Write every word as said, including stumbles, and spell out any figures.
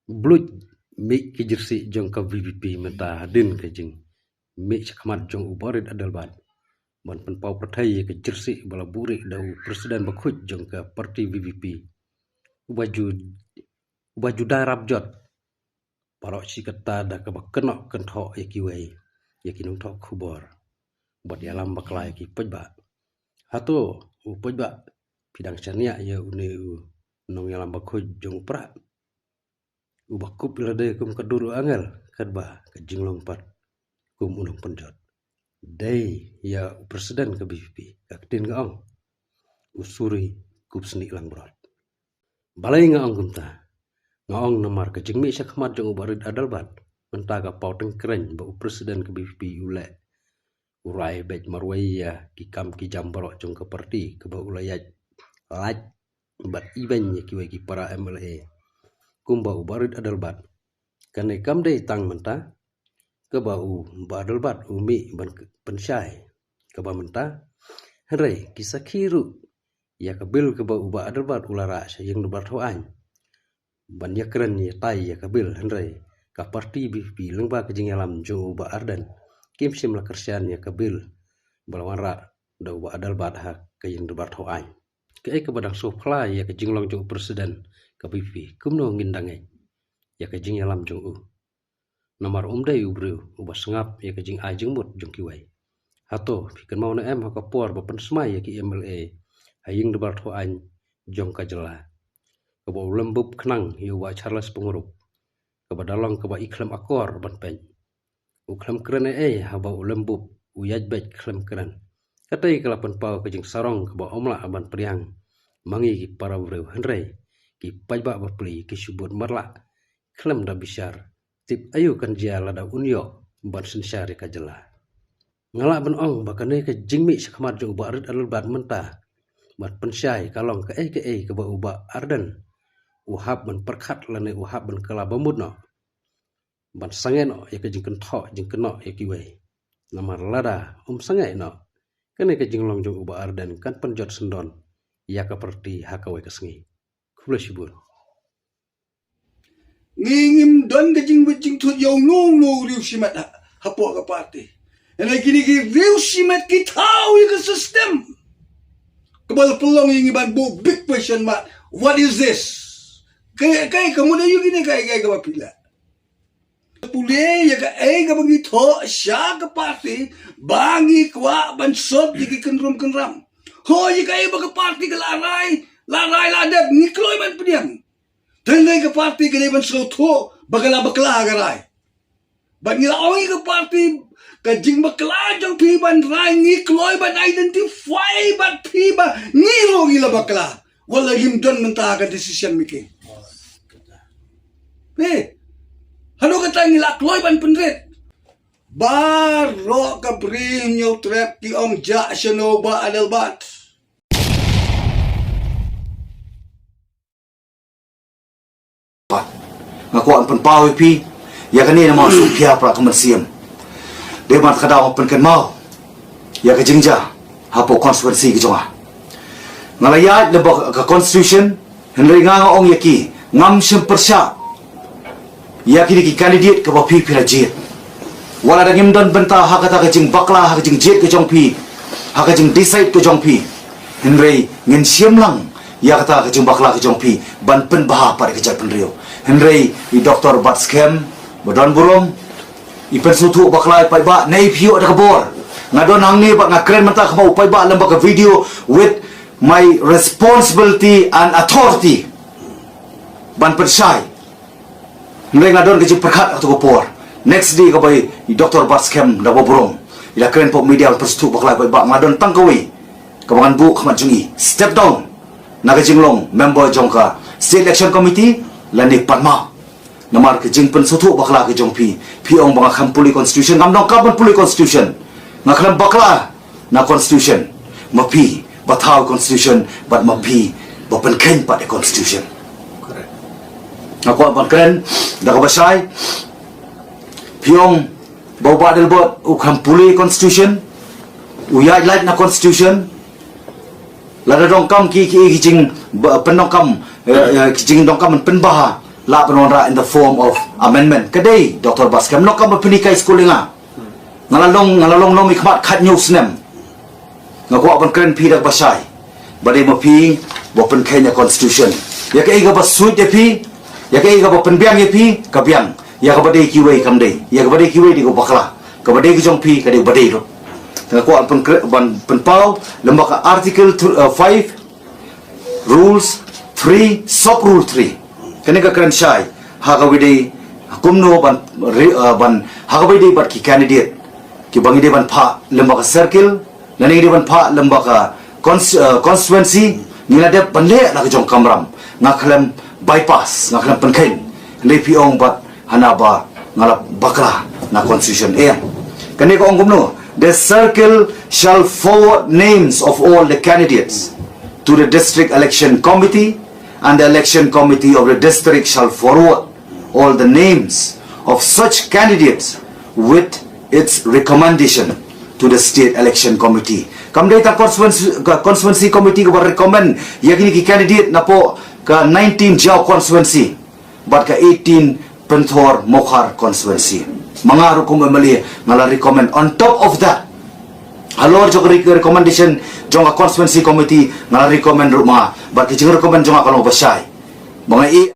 Bluit mih ki jersey jong ka VPP mynta hadien ka jingmih shakhmat jong u Bah Rit Adelbert ban pynpaw pyrthei ïa ka jersey ba la buhrieh da u president bakhuid jong ka party VPP, uba ju uba ju dai rap jot. Baroh shi katta da kaba kynnoh kynthoh ïa kiwei, ïa ki nongthoh khubor, bad ïalam bakla ïa ki paidbah. Hato u paidbah phi dang shaniah ïa une u nongïalam bakhuid jong u Prah, uba kup ïa lade kum ka dur u angel, katba ka jinglong pat kum u nongpynjot? Dei ïa u president ka VPP, ka ktien ka ong, u suri kup snieh langbrot. Balei nga ong kumta? Nga ong namar ka jingmih shakhmat jong u Bah Rit Adelbert mynta ka paw tyngkreiñ ba u president ka VPP u leh, u rai beit marwei ïa ki kam ki jam baroh jong ka party kaba u la ïaid lait bad ibeiñ ïa kiwei ki para MLA kumba u Bah Rit Adelbert. Kane kam dei tang mynta kaba u Bah Adelbert u mih ban pynshai kaba mynta, hynrei ki sakhi ruh ïa ka bill kaba u Bah Adelbert u la rah sha ïing dorbar thaw aiñ ban ïakren ïatai ïa ka bill, hynrei ka party VPP lyngba ka jingïalam jong u Bah Ardent kim shym la kyrshan ïa ka bill ba la wanrah da u Bah Adelbert ha ka ïing dorbar thaw aiñ. Kaei kaba dang sngewphylla ïa ka jinglong jong u president ka VPP? Kumno ngin dang ngeit ïa ka jingïalam jong u? Namar um dei u briew uba sngap ïa ka jingai jingmut jong kiwei. Hato phi kynmaw ne em ha ka por ba pynsmai ïa ki MLA ha ïing dorbar thaw aiñ jong ka jylla, kaba u lem bup khnang ïa u Bah Charles Pyngrope, kaba da long kaba i khlem akor ban peit? U khlem kren ei ei haba u lem bup, u ïaid beit khlem kren. Katei ka la pynpaw ka jingsarong kaba ym lah ban pdiang ma ngi ki para briew, hynrei ki paidbah bapli ki shu bud matlah, khlem da bishar tip aïu kan jia lada un ïoh ban synshar ïa ka jylla. Nga lah ban ong ba kane ka jingmih shakhmat jong u Bah Rit Adelbert mynta ban pynshai ka long kaei kaei kaba u Bah Ardent u hap ban pyrkhat lane u hap ban kylla bamut noh, ban sangeh noh ïa ka jingkynthoh jingkynnoh ïa kiwei. Namar lada um sangeh noh, kane ka jinglong jong u Bah Ardent kan pynjot syndon ïa ka party ha kawei ka sngi. Khublei shibun. Ngi ngim don ka jingwit jingthut ïa uno uno u riew shimet ha, hapoh ka party. Hynrei kine ki riew shimet ki thaw ïa ka system kaba la pynlong ïa ngi ban buh big question mark. What is this? Kaei, kaei ka mut aïu kine, kaei, kaei kaba phi lah? Pule ïa kaei kaba ngi thoh sha ka party ba ngi kwah ban sot ïa ki kynrum kynram. Hooid, ïa kaei ba ka party ka la rai, la rai la dep, ngi kloi ban pdiang. Tang dei ka party ka dei ban sngewthuh ba ka la bakla ka rai. Bad ngi la ong ïa ka party, ka jingbakla jong phi ban rai ngi kloi ban identify bad phi ba ngi ruh ngi la bakla. Wat la ngim don mynta ka decision making. Phi, haduh kata ngi la kloi ban pynrit. Baroh ka Bri Hynñiewtrep ki ong jah shano Bah Adelbert. Nga kwah ban pynpaw ïa phi ïa kane namar shu pia para ka mynsiem. Dei ban ka daw pynkynmaw ïa ka jingjia hapoh constituency ka jong nga. Nga la ïaid lyngba ka constitution, hynrei nga nga ong ïa ki, ngam shym pyrshah ïa kine ki candidate kaba phi phi la jied. Wat la da ngim don bynta ha kata ka jingbakla, ha ka jingjied ka jong phi, ha ka jingdecide ka jong phi, hynrei ngin shim lang ïa kata ka jingbakla ka jong phi ban pynbha pat ïa ka jaitbynriew. Hynrei i Doktor Batskhem ba don burom, i pynsngewthuh bakla ïa u paidbah, ne i phi ïoh da ka bor. Nga don hangne bad nga kren mynta kum u paidbah lyngba ka video with my responsibility and authority ban pynshai. Hynrei nga don ka jingpyrkhat ha kato ka por. Next day kaba i Doktor Batskhem da ba burom, i la kren hapoh media ban pynsngewthuh bakla ïa u paidbah, nga don tang kawei kaba ngan buh khmat jong i, step down na ka jinglong member jong ka State Election Committee lane pan maw. Namar ka jingpynsngewthuh bakla ka jong phi, phi ong ba nga khlem pule constitution, ngam donkam ban pule constitution. Nga khlem bakla na constitution, ma phi ba thaw constitution bad ma phi ba pynkheiñ pat ïa constitution. Nga kwah ban kren da kaba shai. Phi ong ba u Bah Adelbert u khlem pule constitution, u ïaid lait na constitution. Lada donkam ki, ki, ki jing ba, pyndonkam, eh, eh, ki jingdonkam ban pynbha Lah ban wanrah in the form of amendment. Ka dei, Doctor Baskem, lok kam ba pynhikai skul ïa nga. Nga la long, nga la long nongmihkhmat khathynñiew snem. Nga kwah ban kren phi da kaba shai. Ba dei ma phi ba pynkheiñ ïa constitution. Ïa kaei kaba suit ïa phi, ïa kaei kaba pynbiang ïa phi, ka biang. Ïa kaba dei kiwei kam dei. Ïa kaba dei kiwei dei ka bakla. Kaba dei ka jong phi, ka dei ba dei ruh. Nga kwah ban pynkre-, ban pynpaw, lem bad ka article th-, uh, five, rules three, sub rule three. Kane ka kren shai, ha kaba dei, kumno ban, re-, uh, ban, ha kaba dei bad ki candidate. Kiba ngi dei ban phah lem bad ka circle, lane ngi dei ban phah lem bad ka cons-, uh, constituency, ngi la dep ban leh la ka jong kamram, nga khlem bypass, nga khlem pynkheiñ. Hynrei phi ong bad hana ba nga la bakla na constitution. Eh, kane ka ong kumno? The circle shall forward names of all the candidates to the district election committee, and the election committee of the district shall forward all the names of such candidates with its recommendation to the state election committee. Kam dei tang constituency, constituency committee kaba recommend ïa kine ki candidate napoh ka nineteen Jaïaw constituency bad ka eighteen Pynthor Mawkhar constituency. Ma nga ruh kum M L A nga la recommend. On top of that, halor jong ka re-, recommendation jong ka constituency committee, nga la recommend ruh ma nga. Bad ki jingrecommend jong nga ka long ba shai. Ba nga i